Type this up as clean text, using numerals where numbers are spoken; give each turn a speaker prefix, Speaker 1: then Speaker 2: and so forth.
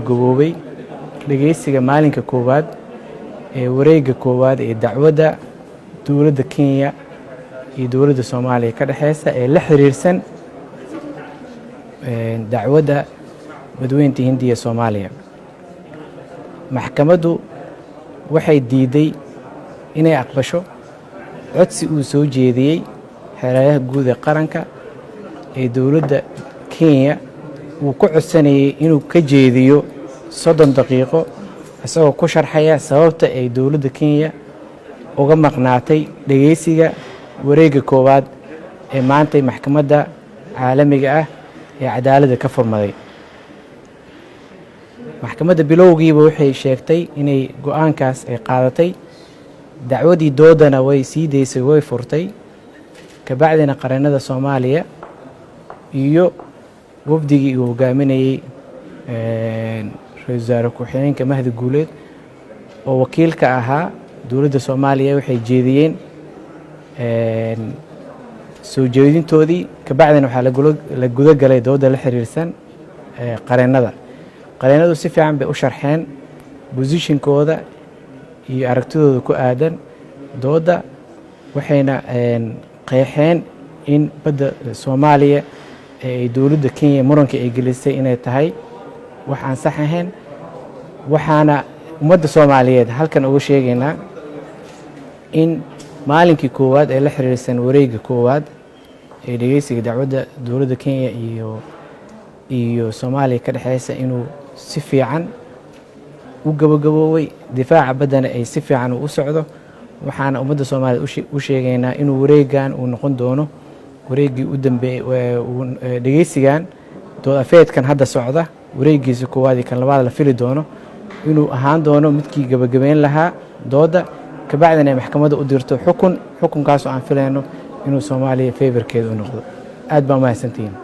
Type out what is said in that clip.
Speaker 1: Gaboobay dhegeysiga maalinka koowaad ee wareegga koowaad ee dacwadda dowladda Kenya iyo dowladda Soomaaliya ka dhexeysa ee la xiriirsan dacwadda Badweynta Hindiya Soomaaliya. Maxkamaddu waxay diiday inay aqbasho codsi uu soo jeediyey xeer ilaaliyaha guud ee qaranka ee dowladda Kenya uu ku codsanayay inuu ka jeediyo 30 daqiiqo, isagoo ku sharxaya sababta ay dowladda Kenya uga maqnaatay dhegeysiga wareegga koowaad ee maantay Maxkamadda Caalamiga ah ee Cadaaladda ka furmaday. Maxkamadda bilowgiiba waxay sheegtay inay go-aankaas ay qaadatay. Dacwadii doodana way sii daysay, way furtay. Kabacdina qareennada Soomaaliya iyo wafdigii uu hogaaminayey ra-isul wasaare ku-xigeenka Mahdi Guuleed oo wakiilka ahaa dowladda Soomaaliya waxay jeediyeen soo jeedintoodii. Kabacdina waxaa la guda galay dooda la xiriirsan qareennada. Qareennadu si fiican bay u sharxeen position-kooda iyo aragtidooda ku aadan dooda, waxayna qeexeen in badda Soomaaliya ee ay dowladda Kenya muranka ay gelisay inay tahay wax aan sax ahayn. Waxaana ummadda Soomaaliyeed halkan uga sheegaynaa in maalinkii koowaad ee la xiriirsan wareegga koowaad ee dhegeysiga dacwadda dowladda Kenya iyo Soomaaliya ka dhexeysa inuu si fiican u gabagaboobay, difaaca baddana ay si fiican u socdo. Waxaana ummadda Soomaaliyeed u sheegaynaa inuu wareeggan uu noqon doono wareeggii u dambeeyey dhegeysigan dood afeedkan hadda socda, wareeggiisa koowaad iyo kan labaad la fili doono inuu ahaan doono midkii gebagabeyn lahaa dooda. Kabacdina ay maxkamadda u dirto xukun, xukunkaasoo aan filayno inuu Soomaaliya favor-keeda u noqdo. Aad baa mahadsantihiin.